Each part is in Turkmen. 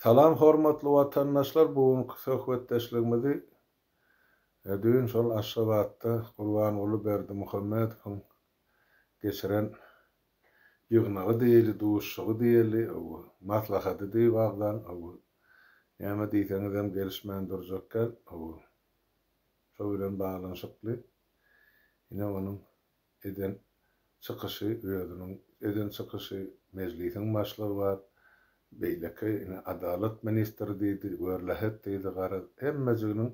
Salam hormatly watandaşlar bu günki söhbetdeşligimizi düýn şol Aşgabatda Gurbanguly Berdimuhamedowyň geçiren ýygnagy diýeli, duşuşygy diýeli, maslahaty diýip agzaň, näme diýseňizem gelişmän durjak däl, şo bilen baglanyşykly ine onuň eden çykyşy özüniň eden çykyşy mejlisiň başlygy bar beýleki ine adalat ministri diýdi görlähet diýdi garaz hemmejiginiň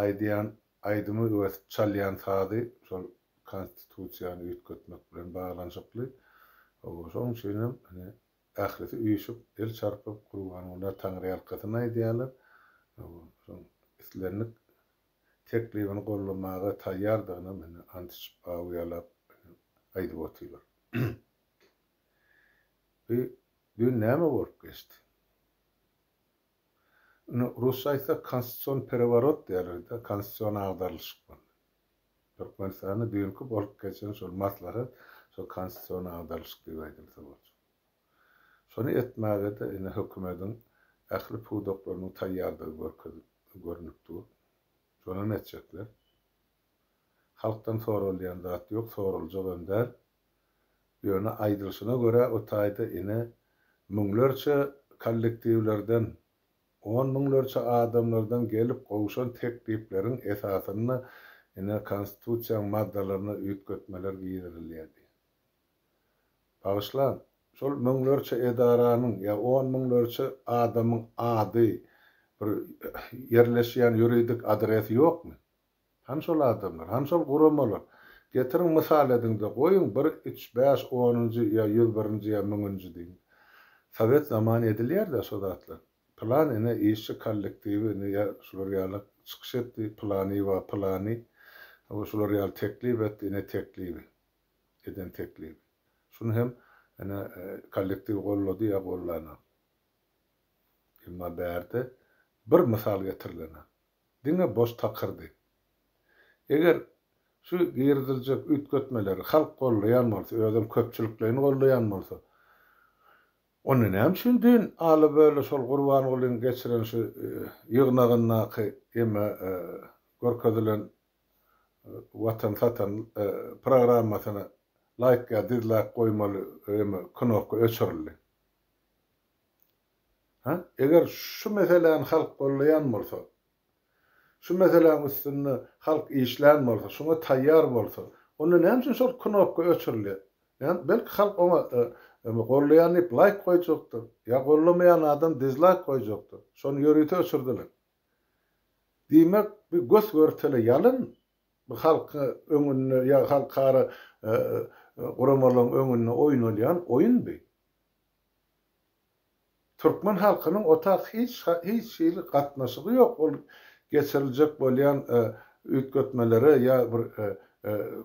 aýdýan aýdymy we çalýan sazy şol konstitusiýany üýtgetmek bilen baglanyşykly hawa şonuň üçinem ine ählisi üýşüp el çarpyp Gurbangulla taňryýalkasyn aýdýarlar hawa şoň islendik teklibini goldamaga taýýardygynam indi ant içip awy ýalap aýdyp otyrlar. Bu düýn näme bolup geçdi? Indi rusça aýtsak konstitusion pereworot diýerler-de, konstitusion agdarylyşyk boldy. Türkmenistanda düýnki bolup geçen şol maslahat şol konstitusion agdarylyşyk diýip aýdylsa boljak. Şony etmäge-de ine hökümediň ähli pudaklarynyň taýýardygy görkezip görnüp dur. Şonam etjekler. Halkdan soralýan zat ýok, soraljagam däl. Ýöne aýdylşyna görä o taýda ine müňlerçe kollektiwlerden, on müňlerçe adamlardan gelip gowşan teklipleriň esasynda ine Konstitusiýaň maddalaryna üýtgetmeler girizilýär diýip. Bagyşlaň, şol müňlerçe edaranyň ýa on müňlerçe adamyň ady, bir ýerleşýän ýuridik adresi ýokmy? Hany şol adamlar? Hany şol guramalar? Getiriň mysal ediň-de, goýuň bir, üç, bäş, onunjy ýa 101-nji ýa müňünji diýiň. Sowet zamany edilýär-dä şo zatlar. Pylan ine işçi kollektiwi ine ýa şular ýaly çykyş etdi, pylanywa pylany, şular ýaly teklip etdi, ine teklibi. eden teklibi. Şuny hem ine kollektiw gollady ýa gollanok. Emma bärde bir mysal getirilenok. Diňe boş takyrdy. Eger şu giriziljek üýtgetmeleri halk gollaýan bolsa, özem köpçülikleýin gollaýan bolsa, onda näme üçin düýn ala-böle şol Gurbangulyň geçiren şu ýygnagyndaky eme görkezilen Watan satan programmasyna laýk ýa dizlaýk goýmaly eme knopka öçürildi. Ha? Eger şu meseläni halk gollaýan bolsa, şu meseläň üstünde halk işlän bolsa, şuňa taýýar bolsa, onda näme üçin şol knopka öçürilýär? Näme, belki halk oňa eme gollaýan diýip laýk goýjakdyr, ýa gollamaýan adam dizlaýk goýjakdyr. Şony ýörite öçürdiler. Diýmek, bu gös-görtele ýalyn, bu halkyň öňünde ýa halkara guramalaryň öňünde oýnalýan oýun bu. Türkmen halkynyň o tak hiç hiç hili gatnaşygy ýok ol geçiriljek bolýan üýtgetmelere ýa bir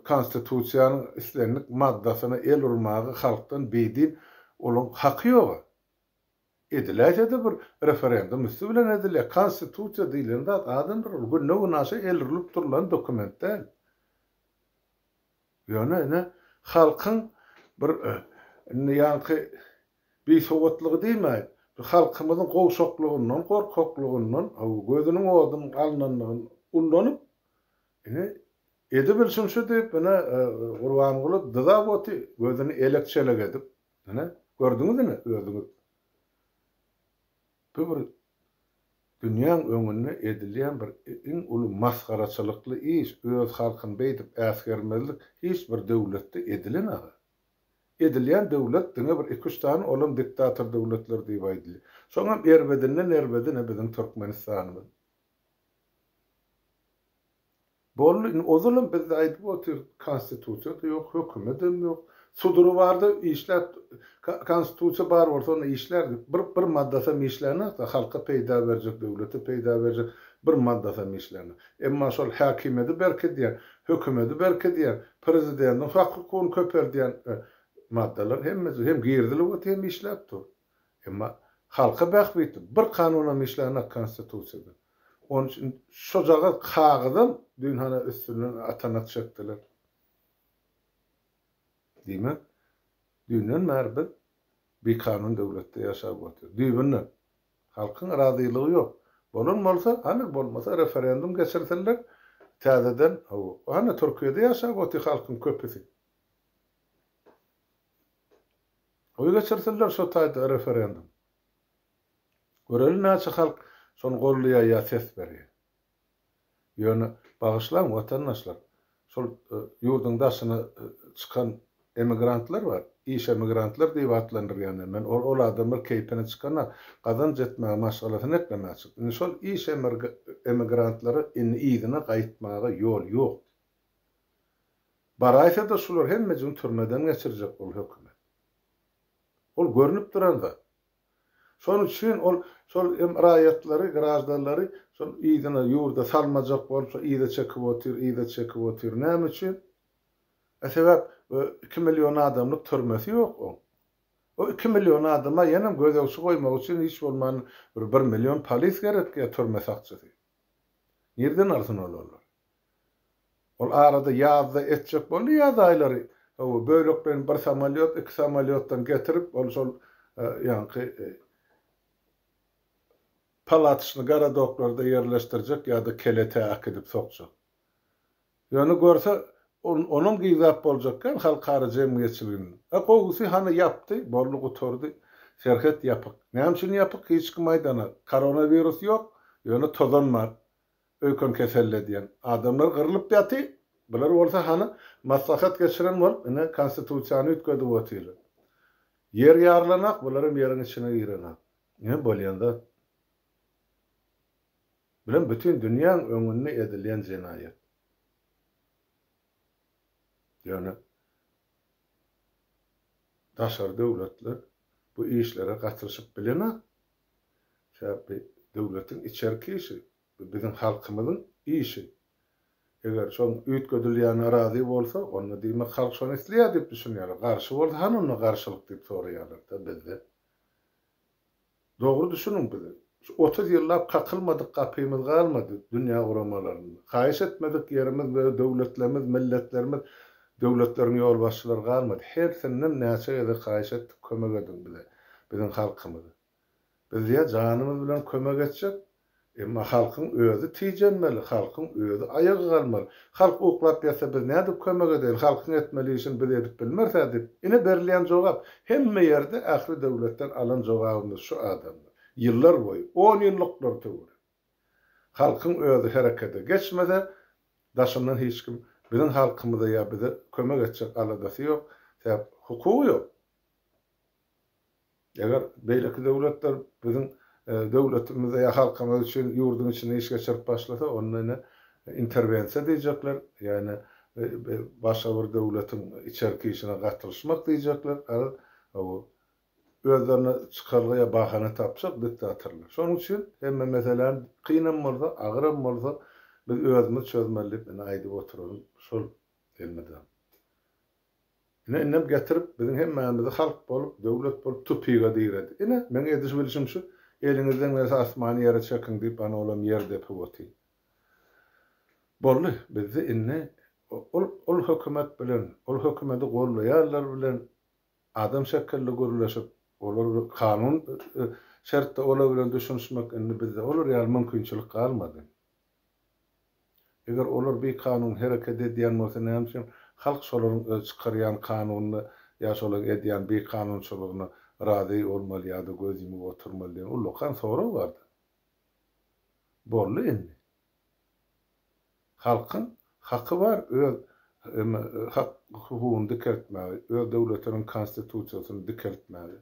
konstitusiýanyň islendik maddasyna el urmaga halkdan beýdip olaň haky ýoga. Ediläýse-de bir referendum üsti bilen edilýär. Konstitusiýa diýlen zat adamdyr, ol günde-günaşa el urlup durlan dokument däl. Ýöne ine halkyň bir indi ýaňky bisowatlygy diýmäýin, bir halkymyzyň gowşaklygyndan, gorkaklygyndan, gözüniň odunyň alnanlygyny ullanyp, ine edibilşim şu diýip, ine Gurbanguly dyzap otyr, gözüni elek-çelek edip. Ine, gördüňiz ine özüňiz. Bu bir dünýäň öňünde edilýän bir iň uly masgaraçylykly iş, öz halkyny beýdip äsgermezlik hiç bir döwletde edilenaga. Edilýän döwlet diňe bir iki-üç sany olam diktator döwletler diýip aýdylýar. Şoňam erbedinden erbedi ine biziň Türkmenistanymyz. Boldy indi ozalam bizde aýdyp otyr konstitusiýada ýok hökümedem ýok sudury barda işläp konstitusiýa bar bolsa onda işlärdi bir bir maddasam işlänokda halka peýda berjek döwlete peýda berjek bir maddasam işlänok emma şol häkimiýedi berkidýän hökümedi berkidýän prezidentiň hak hukugyny köpeldýän maddalar hemmesi hem girizilip otyr hem işläp dur Emma halka bähbitli bir kanunam işlänok konstitusiýada. Onuň üçin şojagaz kagyzam düýn hana üstünden atanak çekdiler. Diýmek, düýnden bäri biz bikanun döwletde ýaşap otyrys. Düýbünden. Halkyň razylygy ýok. Bolan bolsa, hany bolmasa referendum geçirsinler täzeden, hawa, hany Türkiýede ýaşap otyr halkyň köpüsi. Goý geçirsinler şo taýda referendum. Göreli näçe halk şony goldaýar ýa ses berýär. Ýöne bagyşlaň watandaşlar, şol ýurduň daşyna çykan emigrantlar bar, iş emigrantlar diýip atlandyrýan men, ol ol adamlar keýpine çykana, gazanç etmäge, maşgalasyny eklemäge çykdy. Indi şol iş emigrantlara indi yzyna gaýtmaga ýol ýok. Baraýsa-da şular hemmejigini türmeden geçirjek ol hökümet. Ol görnüp duran zat. Şonuň üçin ol şol hem raýatlary, graždanlary şol yzyna ýurda salmajak bolup şo yza çekip otyr, yza çekip otyr. Näme üçin? E sebäp iki million adamlyk türmesi ýok oň. O iki million adama ýenem gözegçi goýmak üçin hiç bolmanda bir bir million polis gerek ýa türme sakçysy. Nirden alsyn ol olary? Ol arada ýazda etjek boldy ýaz aýlary, hawa, bölekleýin bir samolýot, iki samolýotdan getirip, ol şol ýaňky palatyçny gorodoklarda ýerleşdirjek ýa-da Keletä äkidip sokjak. Ýöne görse, onam gizläp boljak däl halkara jemgyýetçiligini. A gowusy hany ýapdy, boldy gutardy. Serhet ýapyk. Näme üçin ýapyk, hiç kim aýdanok. Koronawirus ýok, ýöne tozan bar. Öýken keselledýän. Adamlar gyrlyp ýaty, bular bolsa hany maslahat geçiren bolup ine konstitusiýany üýtgedip otyrlar. Ýer ýarylanak, bularam ýeriň içine girenak. Ine bolýan zat. Bulam bütin dünýäň öňünde edilýän jenaýat. Ýöne daşary döwletler bu işlere gatylyşyp bilenak. Sebäp bu döwletiň içerki işi. Bu biziň halkymyzyň işi. Eger şoň üýtgedilýänine razy bolsa, onda diýmek halk şony isleýär diýip düşünýärler. Garşy bolsa, hany onda garşylyk diýip soraýarlar-da bizde. Dogry düşüniň bizi. Şu 30 ýyllap kakylmadyk gapymyz galmady dünýä guramalarynda. Haýyş etmedik ýerimiz we döwletlerimiz, milletlerimiz, döwletleriň ýolbaşçylary galmady. Hersinden näçe gezek haýyş etdik, kömek ediň bize, biziň halkymyza. Biz diýýär, janymyz bilen kömek etjek, emma halkyň özi tijenmeli, halkyň özi aýaga galmaly. Halk uklap ýatsa biz nädip kömek edeýin, halkyň etmeli işini biz edip bilmeris-ä diýip, ine berilýän jogap. Hemme ýerde ähli döwletden alan jogabymyz şu adamlar. Ýyllar boýy, on ýyllyklar töweregi. Halkyň özi herekete geçmese, daşyndan hiç kim biziň halkymyza ýa bize kömek etjek aladasy ýok, sebäp hukugy ýok. Eger beýleki döwletler biziň döwletimize ýa halkymyz üçin ýurduň içinde iş geçirip başlasa, onda ine interwensiýa diýjekler, ýa ine başga bir döwletiň içerki işine gatylyşmak diýjekler, garaz, özlerine çykalga ýa bahana tapjak diktatorlar. Şonuň üçin hemme meseläni kynam bolsa, agyram bolsa biz özümiz çözmeli diýip ine aýdyp oturanym şol elmydam. Ine, indem getirip, biziň hemmämizi halk bolup, döwlet bolup tupyga diredi. Ine, meň ediş bilşim şu, eliňizden gelse asmany ýere çekiň diýip, ana olam ýer depip otyr. Boldy, bizde indi ol, ol hökümet bilen, ol hökümeti gollaýanlar bilen adam şekilli gürleşip, olar kanun şertde olar bilen düşünişmek indi bizde olar ýaly mümkinçilik galmady. Eger olar bikanun hereket edýän bolsa näme üçin halk şolaryň öz çykarýan kanunyna ýa şolaryň edýän bikanunçylygyna razy bolmaly ýa-da göz ýumup oturmaly diýen ullakan sorag bardy. Boldy indi. Halkyň haky bar öz hak hukugyny dikeltmäge, öz döwletiniň konstitusiýasyny dikeltmäge.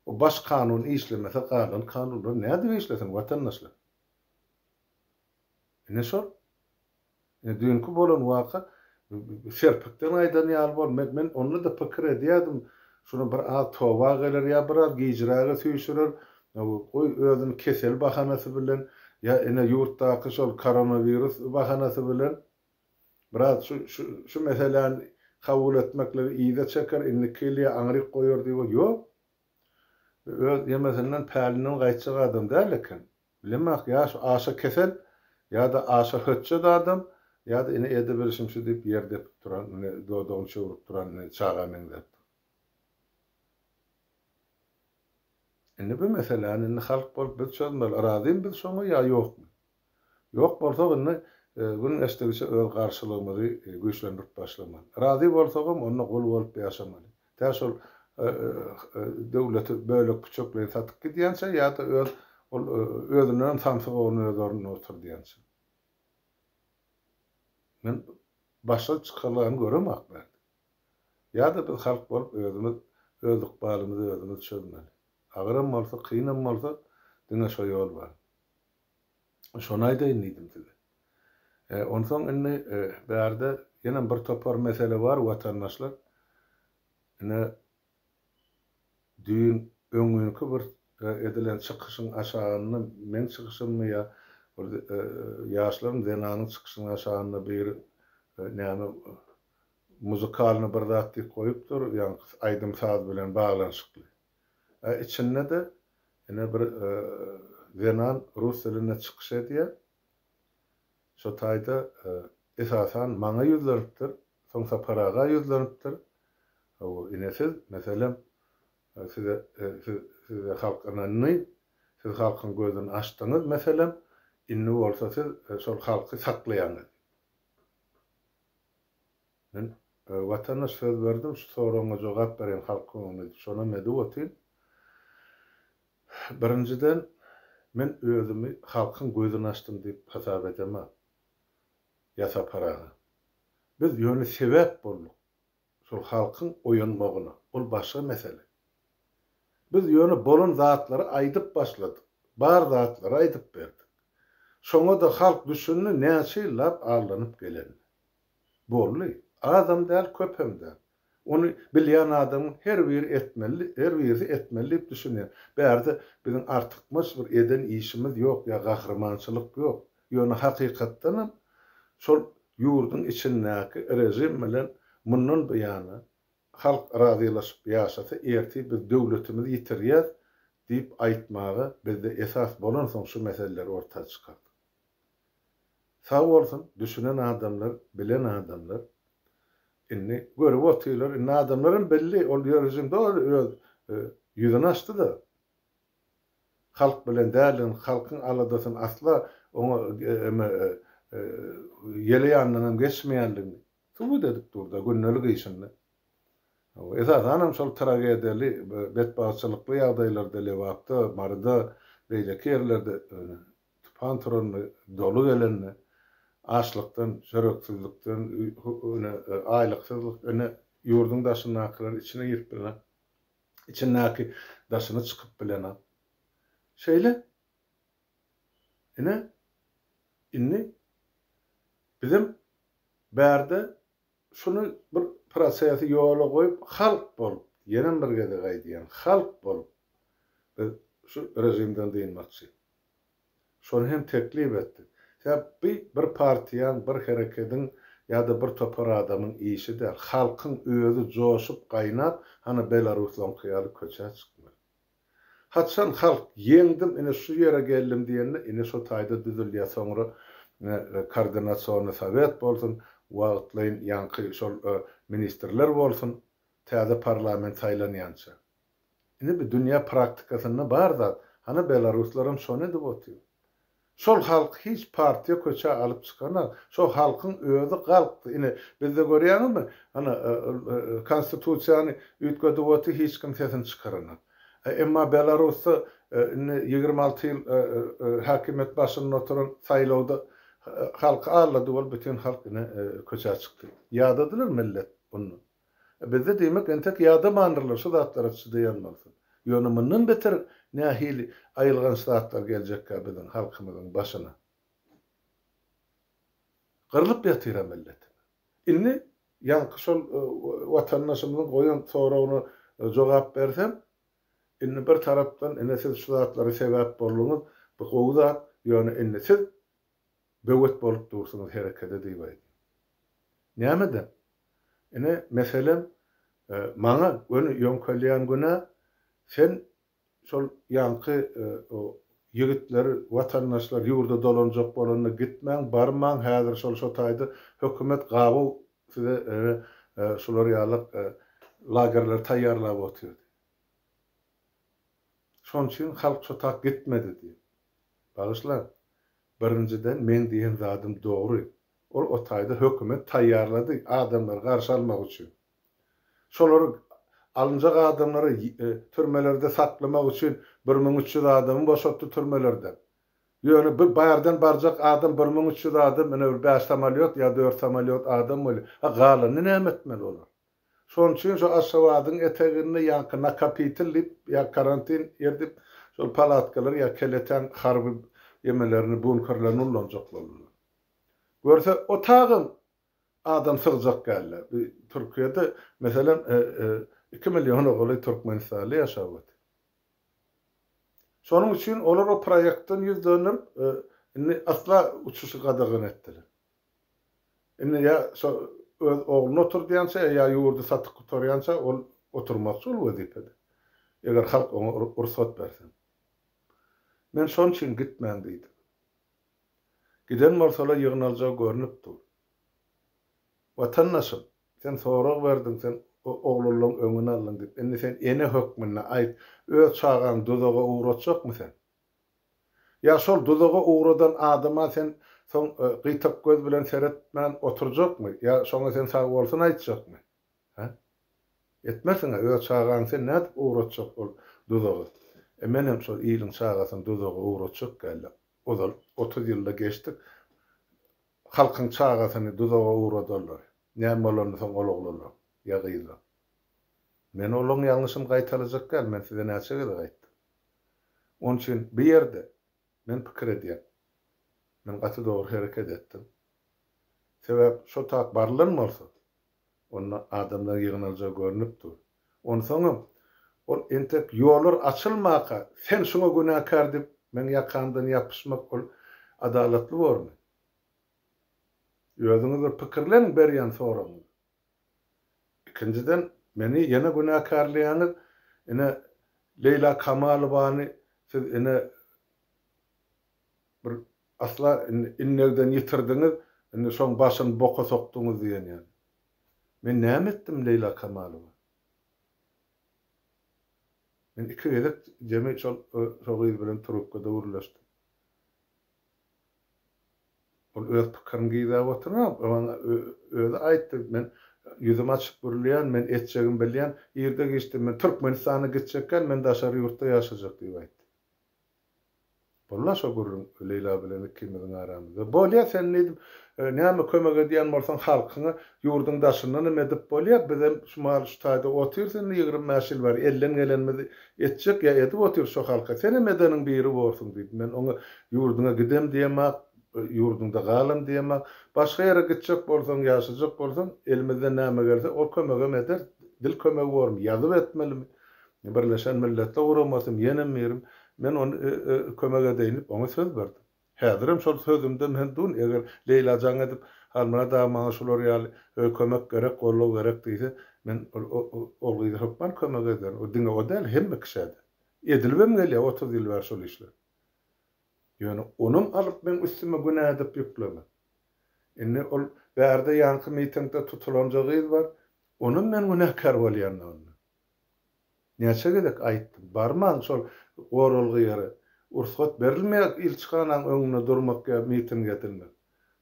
O baş kanun işlemese galan kanunlar nädip işlesin watandaşlar? Ine şol. Ine düýnki bolan waka serpikden gaýdan ýaly boldy. Men, men onda-da pikir edýärdim, şuny bir az toba geler ýa biraz gijräge süýşürer, goý özüni kesel bahanasy bilen ýa ine ýurtdaky şol koronawirus bahanasy bilen biraz şu, şu, şu meseläni kabul etmekligi yza çeker, indiki ýyl ýa aňryk goýar diýip, ýok. Öz ýemesinden, pälinden gaýtjak adam däl eken. Bilemok, ýa şu aşa kesel, ýa-da aşa hötjet adam, ýa-da ine edebilişim şu diýip ýer depip duran, ine dodagyny çöwrüp duran ine çaga meňzäp dur. Indi bu meseläni indi halk bolup biz çözmeli. Razymy biz şoňa ýa ýokmy? Ýok bolsak indi gün geçdigiçe öz garşylygymyzy güýçlendirip başlamaly. Razy bolsagam onda gul bolup ýaşamaly. Tä şol döwleti bölek-püçekleýin satyp gidýänçä ýa-da öz ol özündenem samsyk ogluny öz ornuna oturdýança. Men başga çykalgany göremok bärde. Ýa-da biz halk bolup özümiz öz ykbalymyzy özümiz çözmeli. Agyram bolsa, kynam bolsa diňe şo ýol bar. Şony aýdaýyn diýdim size. Onsoň indi bärde ýenem bir topar mesele bar watandaşlar. Ine düýn öňňünki bir edilen çykyşyň aşagynda meň çykyşymmy ýa bir ýaşlaryň zenanyň çykyşynyň aşagynda biri näme muzykalny bir zat diýip goýupdyr, ýaňky aýdym-saz bilen baglanyşykly. A içinde-de ine bir zenan rus dilinde çykyş edýär. Şo taýda esasan maňa ýüzlenipdir, soň Sapar aga ýüzlenipdir. Hawa, ine siz, meselem, size siz size halk ynandy, siz halkyň gözüni açdyňyz, meselem, indi bolsa siz şol halky saklaýaňyz. Men Watandaş söz berdim, şu soragyňa jogap bereýin halkyň öňünde diýip, şonam edip otyryn. Birinjiden, men özümi halkyň gözüni açdym diýip hasap edemok, ýa Sapar aga. Biz ýöne sebäp bolduk şol halkyň oýanmagyna, ol başga mesele. Biz ýöne bolan zatlary aýdyp başladyk, bar zatlary aýdyp berdik. Şoňa-da halk düşündi näçe ýyllap aldanyp gelenine. Boldy. Azam däl, köpem däl. Ony bilýän adamyň her biri etmeli, her birisi etmeli diýip düşünýän. Bärde biziň artykmaç bir eden işimiz ýok ýa gahrymançylyk ýok. Ýöne hakykatdanam şol ýurduň içindäki režim bilen mundan buýana halk razylaşyp ýaşasa ertir biz döwletimizi ýitirýäs diýip aýtmaga bizde esas bolansoň şu meseleleri orta çykardyk. Sag bolsun düşünen adamlar bilen adamlar indi görüp otyrlar indi adamlaram bildi ol ýörüjim doly öz ýüzüni açdyda halk bilen däldigini halkyň aladasyny asla oňa eme ýele ýanyndanam geçmeýändigini subut edip durda gündelik işinde esasanam şol tragediýaly betbagtçylykly ýagdaýlarda Lebapda Maryda beýleki ýerlerde Tupan turanda, doly gelende, açlykdan, çöreksizlikden, ine, aýlyksyzlyk, ine, ýurduň daşyndakylar içine girip bilenok, içindäki daşyna çykyp bilenok. Şeýle. Ine, indi bizem bärde şuny bir prosesi ýola goýup, halk bolup, ýenem bir gezek aýdýan, halk bolup biz şu režimden dynmakçy. Şony hem teklip etdik. Sebäp bi bir partiýaň, bir herekediň ýa-da bir topar adamyň işi däl. Halkyň özi joşup, gaýnap, hany belaruslaňky ýaly köçä çykmaly. Haçan halk ýeňdim, ine şu ýere geldim diýende, ine şo taýda düzülýär soňra koordinasionnyý sowet bolsun, wagtlaýyn ýaňky şol ministrler bolsun, täze parlament saýlanýança. Indi bu dünýä praktikasynda bar zat. Hany belaruslaram şony edip otyr. Şol halky hiç partiýa köçä alyp çykanak. Şo halkyň özi galkdy. Ine bizde görýäňizmi hany konstitusiýany üýtgedip otyr hiç kim sesini çykaranak. Emma belarusda indi 26 ýyl häkimiýet başynda oturan saýlawda halky aldady bolup bütin halk ine köçä çykdy. Ýadadylar millet ondan. Bizde diýmek entek ýadamandyrlar şu zatlara çydaýan bolsa. Ýöne mundan beter nähili aýylganç zatlar geljekkä biziň halkymyzyň başyna. Gyrlyp ýatyra milletimiz. Indi ýaňky şol watandaşymyzyň goýan soragyna jogap bersem, indi bir tarapdan ine siz şu zatlara sebäp bolduňyz, bu gowy zat, ýöne indi siz böwet bolup dursuňyz herekede diýip aýdýar. Nämeden? Ine, meselem, maňa göni ýöňkelýän günä, sen şol ýaňky ýigitler, watandaşlar ýurda dolanjak bolanda gitmäň, barmaň, häzir şol şo taýda hökümet gabaw size şular ýaly lagerleri taýýarlap otyrdy. Şonuň üçin halk şo tak gitmedi diýip. Bagyşlaň. Birinjiden meň diýen zadym dogry. Ol o taýda hökümet taýýarlady adamlary garşy almak üçin. Şolary alynjak adamlary türmelerde saklamak üçin 1300 adamy boşatdy türmelerden. Ýöne bu bärden barjak adam 1300 adam ine bir bäş samolýot ýa dört samolýot adam bolýar. A galanyny näme etmeli olar? Şonuň üçin şu Aşgabadyň eteginde ýaňky nakapitil diýip ýa karantin ýer diýip şol palatkalary ýa keletäň harby ýemelerini bunkerlerini ullanjak boldular. Görse o tagam adam sygjak gäldi. Bu Türkiýede meselem iki milliona golaý türkmenistanly ýaşap otyr. Şonuň üçin olar o proýektden ýüz dönderip indi asla uçuşy gadagan etdiler. Indi ýa şo öz ogluny oturdýança ýa ýurdy satyp gutarýança ol oturmakçy ol wezipede. Eger halk oňa rugsat berse. Men şon üçin gitmäň diýdim. Giden bolsalar ýygnaljagy görnüp dur. Watandaşym, sen sorag berdiň, sen oglanlaryň öňüni aldyň diýip. Indi sen ene hökmünde aýt, öz çagaňy duzaga ugratjakmy sen? Ýa şol duzaga ugradan adama sen soň gyýtak göz bilen seretmän oturjakmy? Ýa şoňa sen sagbolsun aýtjakmy? Hä? Etmersiň-ä, öz çagaňy sen nädip ugratjak ol duzaga? E menem şol iliň çagasyny duzaga ugratjak däldim. Ozal 30 ýylda geçdik, halkyň çagasyny duzaga ugradanlar. Näme bolany soň ol oglanlaň ýa gyzlaň? Men olaň ýalňyşyny gaýtalajak däl, men size näçe gezek aýtdym. Onuň üçin bu ýerde men pikir edýän, men gaty dogry hereket etdim. Sebäp şo tak barylan bolsa, onda adamlaryň ýygnaljagy görnüp dur. Onsoňam ol entek ýollar açylmaka sen şuňa günäkär diýip meň ýakamdan ýapyşmak ol adalatly bormy? Özüňiz bir pikirleniň berýän soragyňyza. Ikinjiden, meni ýene günäkärleýäňiz, ine, Leýla Kamalowany siz ine bir asla indi innegden ýitirdiňiz, indi şoň başyny boka sokduňyz diýen ýaly. Men näme etdim Leýla Kamalowa? Men iki gezek jemi şol şo gyz bilen trubkada gürleşdim. Ol öz pikirini gizläp oturanok. Maňa özi aýtdy, men ýüzüm açyk gürleýän, men etjegimi bilýän, irde-giçde men Türkmenistana gitjek däl, men daşary ýurtda ýaşajak diýip aýtdy. Boldy-la şo gürrüň Leýla bilen ikimiziň aramyzda. Bolýa sen diýdim, näme kömek edýän bolsaň halkyňa ýurduň daşyndan hem edip bolýa, bizem şu mahaly şu taýda otyrys indi 25 ýyl bäri elden gelenimizi etjek ýa edip otyrys şo halka, senem edeniň biri borsuň diýdim. Men oňa Ýurduňa gidem diýemok, ýurduňda galam diýemok. Başga ýere gitjek bolsaň, ýaşajak bolsaň, elimizden näme gelse, ol kömegem ederis. Dil kömegi bormy, ýazyp etmelimi? Birleşen Milletler Guramasymy, ýenem birim, men ony kömek edeýin diýip, oňa söz berdim. Häzirem şol sözümde men dun, eger Leýla jaň edip, Halmyrat aga maňa şular ýaly kömek gerek, goldaw gerek diýse, men ol gyza hökman kömek ederin. O diňe o däl, hemme kişä-de. Edilibem gelýär 30 ýyl bäri şol işler. Ýöne onam alyp meň üstüme günä edip ýükleme. Indi ol bärde ýaňky mitingde tutulanja gyz bar, onam men günäkär bolýan-da onda. Näçe gezek aýtdym, barmaň şol goralgy ýere, ursgat berilmeýär ilçihanaň öňünde durmak ýa miting edilmek.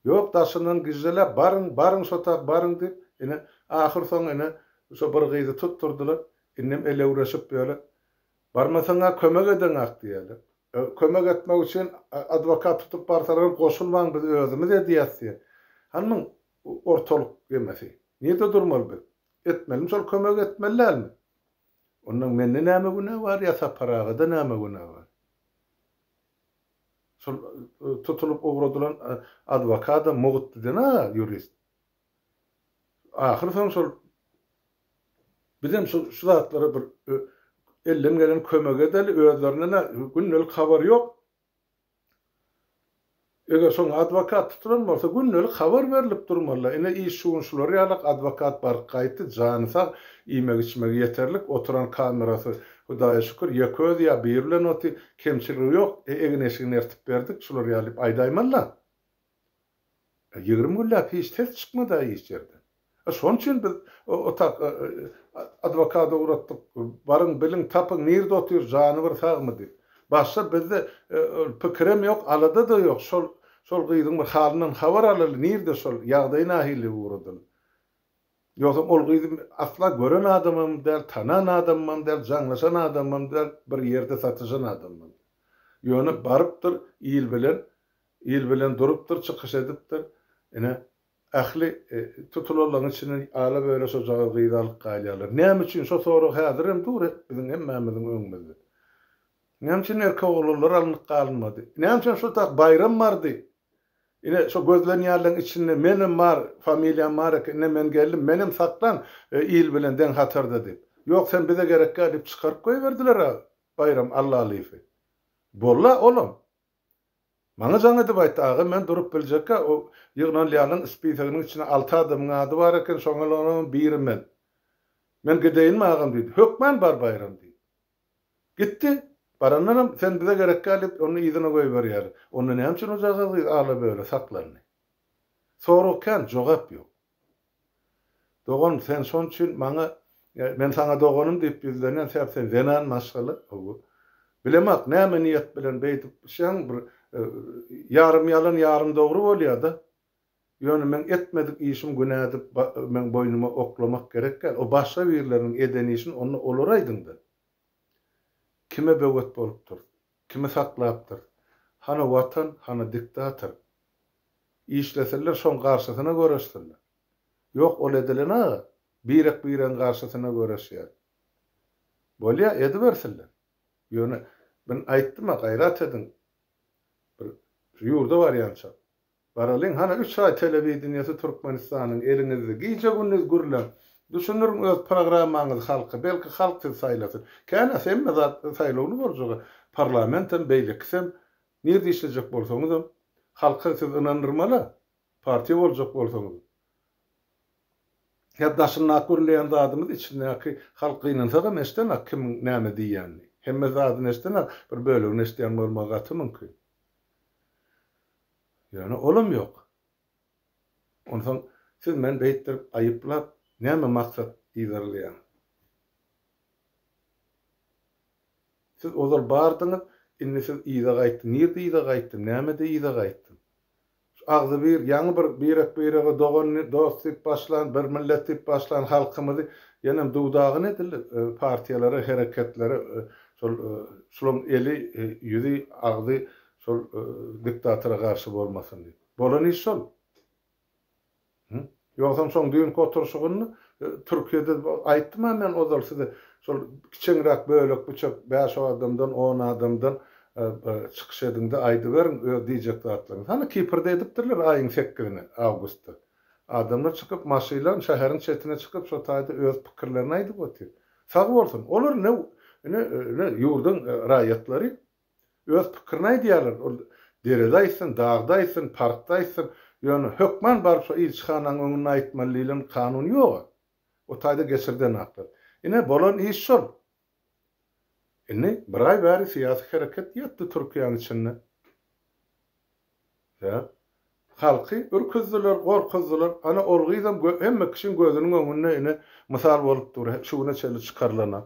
Ýok, daşyndan gižželäp baryň, baryň şo tak baryň diýip, ine, ahyrsoňy ine, şo bir gyzy tutdurdylar, indem elewreşip ýöler. Barmasaň-a kömek edeňak diýýärler. Kömek etmek üçin adwokat tutup barsalaram goşulmaň biz özümiz edýäs diýýär. Hany muň ortalyk ýemesi? Nirde durmaly biz? Etmelimi şol kömegi etmeli dälmi? Ondan mende näme günä bar ýa Sapar agada näme günä bar? Şol tutulyp ugradylan adwokadam mugt giden-a ýurist. Ahyr soň şol bizem şu şu zatlara bir elden gelen kömegi edeli, özlerinden-ä gündelik habar ýok. Eger şoňa adwokat tutulan bolsa, gündelik habar berlip durmaly-da. Ine, iş şu gün şular ýalak, adwokat baryp gaýtdy, jany sag, iýmek-içmegi ýeterlik, oturan kamerasy, Hudaýa şükür, ýeke özi ýa biri bilen otyr, kemçiligi ýok, egin-eşigini ertip berdik, şular ýaly diýip aýdaýmaly-da. 20 günläp hiç ses çykmady-a hiç ýerden. Şonuň üçin biz o tak adwokat ugratdyk. Baryň, biliň, tapyň, nirde otyr, jany bir sagmy diýip. Başga bizde pikirem ýok, alada-da ýok. Şol şol gyzyň bir halyndan habar alaly, nirde şol, ýagdaýy nahili diýip ugradyly. Ýogsam ol gyzy asla gören adamam däl, tanan adamam däl, jaňlaşan adamam däl, bir ýerde satyşan adamam däl. Ýöne barypdyr, il bilen, il bilen durupdyr, çykyş edipdir. Ine, ähli tutulanlaryň içinden ala-böle şojagaz gyzy alyp galýarlar. Näme üçin? Şo sorag häzirem dur biziň hemmämiziň öňümizde. Näme üçin erkek oglanlar alnyp galynmady? Näme üçin şo tak Baýram bardy? Ine, şo gözlenýänleň içinde menem bar, familiýam bar eken, ine men geldim, menem saklan il bilen deň hatarda diýip. Ýok, sen bize gerekgä diýip çykaryp goýberdiler-ä Baýram Allalyýewi. Bolla olam. Maňa jaň edip aýtdy, aga men durup biljekgä, o ýygnalýanlaň spiseginiň içinde alty adamyň ady bar eken, şoňalaryňam biri men. Men gideýinmi agam diýdi. Hökman bar Baýram diýdi. Gitdi. Barandanam sen bize gerekgä diýip, ony yzyna goýberýärler. Onda näme üçin o jagaz gyz ala-böle saklandy? Sorag kän, jogap ýok. Dogan, sen şon üçin maňa, men saňa doganym diýip ýüzlenýän, sebäp sen zenan maşgala, hawa. Bilemok, näme niýet bilen beýdip, şeň bir ýarym ýalan, ýarym dogry bolýar-da. Ýöne meň etmedik işim günä edip meň boýnuma oklamak gerek däl. O başga birleriniň eden işini onda olara aýdyňda. Kime böwet bolupdyr? Kimi saklapdyr? Hany watan, hany diktator? Işlesinler şoň garşysyna göreşsinler. Ýok ol edilen aga, birek biregiň garşysyna göreşýär. Bolýa edibersinler. Ýöne men aýtdym-a gaýrat ediň bir şu ýurda barýança. Baralyň hany üç aý telewideniýesi Türkmenistanyň eliňizde gije gündiz gürläň düşündiriň öz programmaňyzy halka belki halk sizi saýlasyn känä hemme zat saýlawly boljaga parlamentem beýlekisem nirde işlejek bolsaňyzam halka siz ynandyrmaly partiýa boljak bolsaňyz ýa daşyndaky gürleýän zadymyz içindäki halk gynansagam eşdenak kimiň näme diýýänini hemme zadyny eşdenak bir bölegini eşidýän bolmagy gaty mümkin. Ýöne olam ýok. Onsoň siz meni beýtdirip aýyplap näme maksat yzarlaýaňyz? Siz ozal bardyňyz, indi siz yza gaýtdy. Nirde yza gaýtdym, nämede yza gaýtdym? Şu agzybir, ýaňy bir birek-birege dogan, dost diýip başlan, bir millet diýip başlan halkymyzy ýenem duw-dagyn edildi. Partiýalara, hereketlere şol şulaň eli, ýüzi, agzy Şol diktatora garşy bolmasyn diýip. Bolan iş şol. Hı? Ýogsam şoň düýnki oturyşygynda Türkiýede aýtdym-a men ozal size, şol kiçeňräk bölek-büçek bäş adamdan, on adamdan çykyş ediň-de aýdyberiň öz diýjek zatlaryňyzy. Hany Kiprde edipdirler aýyň sekizine, awgustda. Adamlar çykyp maşylan şäheriň çetine çykyp şo taýda öz pikirlerini aýdyp otyr. Sag bolsun. Olar ine, ine, ine ýurduň raýatlary. Öz pikirini aýdýarlar. Ol derede aýtsyn, dagda aýtsyn, parkda aýtsyn, ýöne hökman baryp şo ilçihanaň öňünde aýtmaly diýlen kanun ýog-a. O taýda geçirdenaklar. Ine, bolan iş şol. Indi bir aý bäri syýasy hereket ýatdy Türkiýäň içinde. Sebäp halky ürküzdiler, gorkuzdylar. Ana ol gyzam hemme kişiň gözüniň öňünde ine mysal bolup dur, şu güne çenli çykarylanak.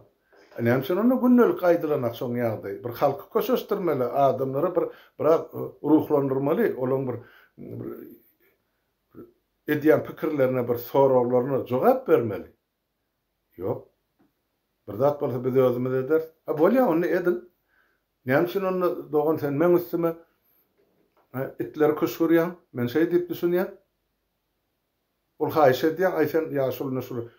Näme üçin onda gündelik aýdylanak şoň ýagdaýy? Bir halky köşeşdirmeli, adamlary bir biraz ruhlandyrmaly, olaň bir edýän pikirlerine bir soraglaryna jogap bermeli. Ýok. Bir zat bolsa biz özümiz ederis. Ha bolýa onda ediň. Näme üçin onda dogan sen meň üstüme itleri küşgürýäň? Men şeý diýip düşünýän. Ol haýyş edýär, aý sen ýaşulyny şul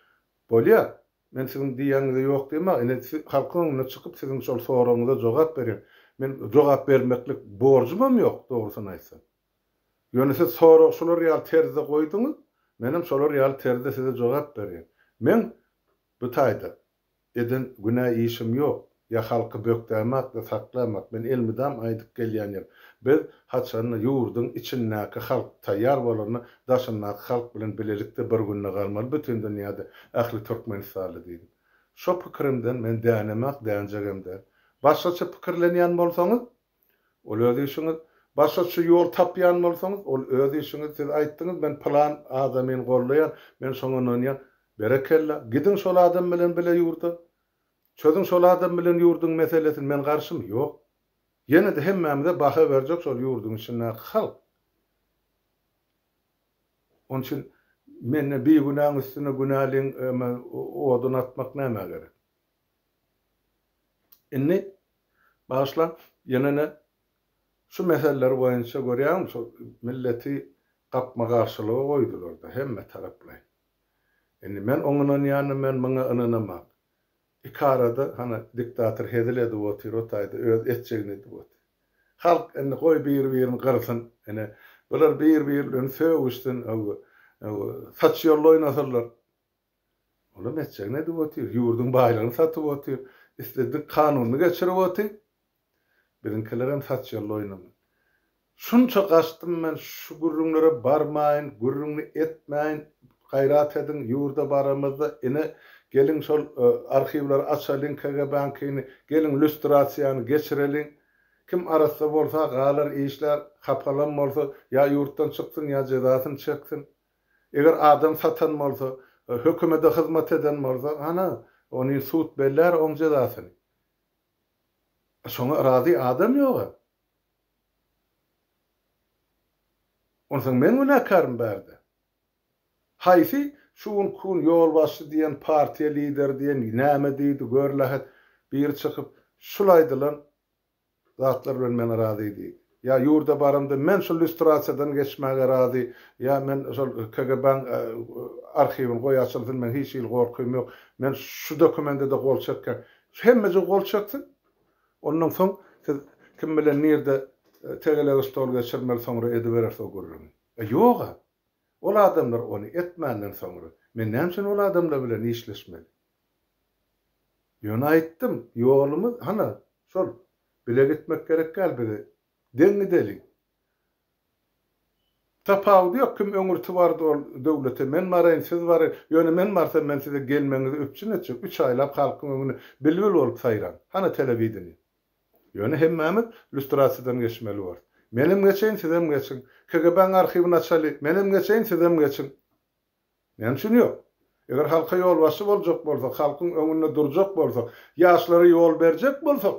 Bolýa. Men siziň diýýäniňize ýok diýemok. Ine halkyň öňüne çykyp siziň şol soragyňyza jogap berýän. Men jogap bermeklik borjumam ýok dogrusyny aýtsam. Ýöne siz soragy şular ýaly terzde goýduňyz, menem şolar ýaly terzde size jogap berýän. Meň bu taýda eden günä işim ýok, ýa halky bökdämak ýa saklamak, men elmydam aýdyp gelýän ýerim, biz haçanda ýurduň içindäki halk taýýar bolanda daşyndaky halk bilen bilelikde bir günde galmaly bütin dünýäde ähli türkmenistanly diýdim. Şo pikirimden men dänemak, dänjegem däl. Başgaça pikirlenýän bolsaňyz, Ol öz işiňiz. Başgaça ýol tapýan bolsaňyz, ol öz işiňiz. Siz aýtdyňyz, men pylan adamyny gollaýan, men şoňa ynanýan. Berekella, gidiň şol adam bilen bile ýurda. Çözüň şol adam bilen ýurduň meselesini, men garşymy? Ýok. Ýene-de hemmämize baha berjek şol ýurduň içindäki halk. Onuň üçin mende bigünäň üstüne günäliň odun atmak nämä gerek? Indi, bagyşlaň, ýene-de şu meseleler boýunça görýäňmi, şu milleti gapma-garşylyga goýdular-da hemme taraplaýyn. Indi men oňa ynanýandym, men muňa ynanamak. Ikarada hany diktator hezil edip otyr o taýda öz etjegini edip otyr. Halk indi goý bir birini gyrsyn ine bular bir biri bilen sögüşsin saç ýolda oýnasynlar. Olam etjegini edip otyr ýurduň baýlygyny satyp otyr isledik kanunyny geçirip otyr. Biziňkilerem saç ýolda oýnamaly. Şunça gaçdym men şu gürrüňlere barmaýyn, gürrüňini etmäýin, gaýrat ediň, ýurda baramyzda ine geliň şol arhiwleri açalyň KGB-niňkini, geliň lýustrasiýany geçireliň. Kim arassa bolsa galar işlär, hapalam bolsa ýa ýurtdan çyksyn ýa jezasyny çeksin. Eger adam satan bolsa, hökümede hyzmat eden bolsa, hana, ony sud bellär oň jezasyny. Şoňa razy adam ýoga. Onsoň men günäkärmi bärde? Haýsy şu günki gün ýolbaşçy diýen, partiýa lideri diýen, näme diýdi, gör lähet, biri çykyp, şul aýdylan zatlar bilen men razy diýdi. Ýa ýurda baramda men şu lýustrasiýadan geçmäge razy, ýa men şol KGB-niň arhiwini goý açylsyn, meň hiç hili gorkym ýok, men şu dokumende-de gol çekýän. Hemmejigi gol çeksin. Ondan soň siz kim bilen nirde tegelek stol geçirmeli soňra edibereris o gürrüňi. E ýog-a. Ol adamlar ony etmänden soňra men näme üçin ol adamlar bilen işleşmeli? Ýöne aýtdym, ýolumyz hana şol. Bile gitmek gerek däl bize. Deň gideliň. Tapawudy ýok kim öňürti bardy ol döwlete men baraýyn siz baryň ýöne men barsam men size gelmegiňizi üpjün etjek üç aýlap halkyň öňünde bilbil bolup saýraň hana telewideniýe ýöne hemmämiz lýustrasiýadan geçmeli borys menem geçeýin sizem geçiň KGB-niň arhiwini açaly menem geçeýin sizem geçiň näme üçin ýok eger halka ýolbaşçy boljak bolsak halkyň öňünde durjak bolsak ýaşlara ýol berjek bolsak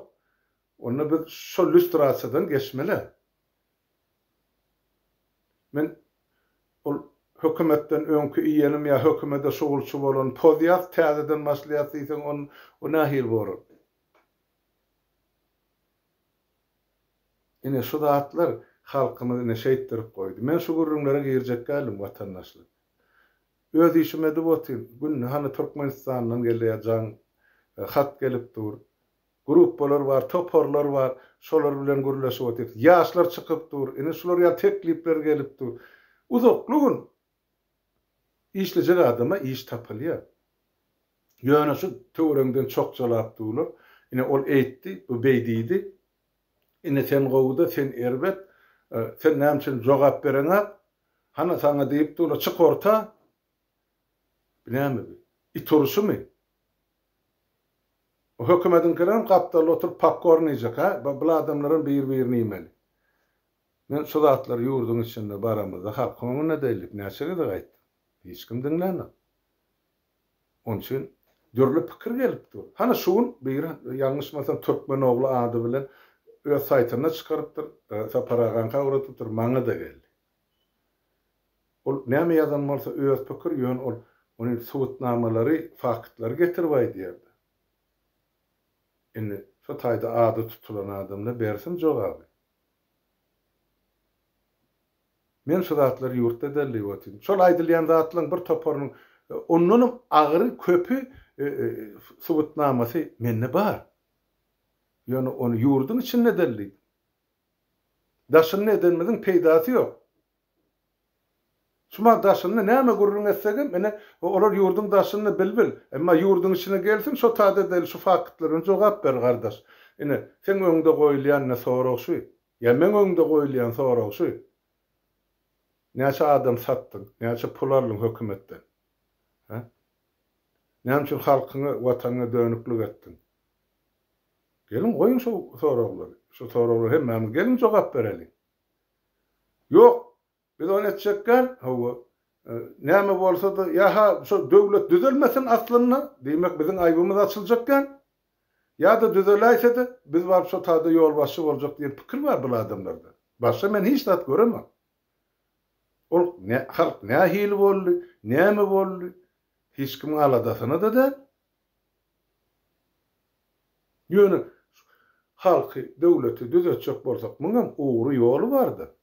onda biz şol lýustrasiýadan geçmeli. Men ol hökümetden öňki iýenim ýa hökümede şugulçy bolan pozýas täzeden başlaýas diýseň on o nähili bolar. Ine şu zatlar halkymyzy ine şeýtdirip goýdy. Men şu gürrüňlere girjek däldim watandaşlar. Öz işimi edip otyryn. Günde hany Türkmenistandan gelýär jaň hat gelip dur. Gruppalar bar, toparlar bar, şolar bilen gürleşip otyrys. Ýaşlar çykyp dur, ine şular ýaly teklipler gelip dur. Uzakly gün işlejek adama iş tapylýar. Ýöne şu töweregiňden çokjalap durlar. Ine ol eýtdi, bu beý diýdi. Ine sen gowy-da, sen erbet. Sen näme üçin jogap bereňok? Hany saňa diýip durlar, çyk orta. Bu näme bu? It urşumy? O hökümediňkilerem gapdalda oturyp popkorn iýjek hä? Bul adamlaram bir-birini iýmeli. Men şu zatlary ýurduň içinde baramyzda halkyň öňünde deldik näçe gezek aýtdym. Hiç kim diňlänok. Onuň üçin dürli pikir gelip dur. Hany şu gün biri ýalňyşmasam Türkmenogly ady bilen öz saýtynda çykarypdyr, Sapar agaňka ugradypdyr, maňa-da geldi. Ol näme ýazan bolsa öz pikir ýöne ol ony subutnamalary faktlary getirip aýdýarda. Indi şo taýda ady tutulan adamlar bersin jogaby. Men şu zatlary ýurtda däldiýip otyryn. Şol aýdylýan zatlaryň bir toparynyň ondanam agyry köpi subutnamasy mende bar. Ýöne ony ýurduň içinde däl diýdim. Daşynda edenimiziň peýdasy ýok. Şuma daşynda näme gürrüň etsegem, ine, olar ýurduň daşynda bilbil. Emma ýurduň içine gelsin, şo tada edeli şu faktlara jogap ber, gardaş. Ine, seň öňüňde goýulýan ine sorag şu. Ýa meň öňümde goýulýan sorag şu. Näçe adam satdyň, näçe pul aldyň hökümetden? Hä? Näme üçin halkyňa, watanyňa dönüklik etdiň? Geliň goýuň şu soraglary. Şu soraglara hemmämiz geliň jogap bereliň. Ýok, biz ony etjek däl, hawa, näme bolsa-da, ýa-ha şo döwlet düzelmesin aslynda, diýmek biziň aýbymyz açyljak däl, ýa-da düzeläýse-de, biz baryp şo taýda ýolbaşçy boljak diýen pikir bar bul adamlarda. Başga men hiç zat göremok. Ol halk nähili boldy, näme boldy, hiç kimiň aladasyna-da däl. Ýöne halky, döwleti düzetjek bolsak, muňam ugry, ýoly bar-da.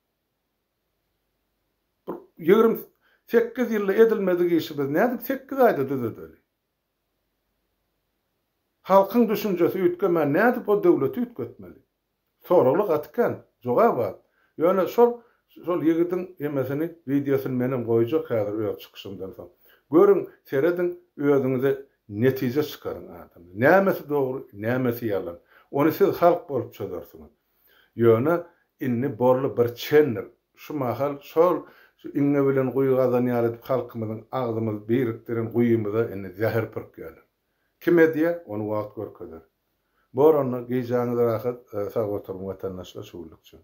Bir 28 ýylda edilmedik işi biz nädip sekiz aýda düzedeli? Halkyň düşünjesi üýtgemän nädip o döwleti üýtgetmeli? Soragly gaty kän, jogap az. Ýöne şol şol ýigidiň emesini wideosyny menem goýjak häzir öz çykyşymdan soň. Görüň, serediň, özüňize netije çykaryň adamlar. Nämesi dogry, nämesi ýalan. Ony siz halk bolup çözersiňiz. Ýöne indi boldy bir çendir. Şu mahal şol şu iňňe bilen guýy gazan ýaly edip halkymyzyň agzymyzy birikdiren guýymyza indi zäher pürkýärler. Kim edýär, ony wagt görkezer. Bor onda, gijäňiz rahat, sag oturyň watandaşlar şu günlükçe.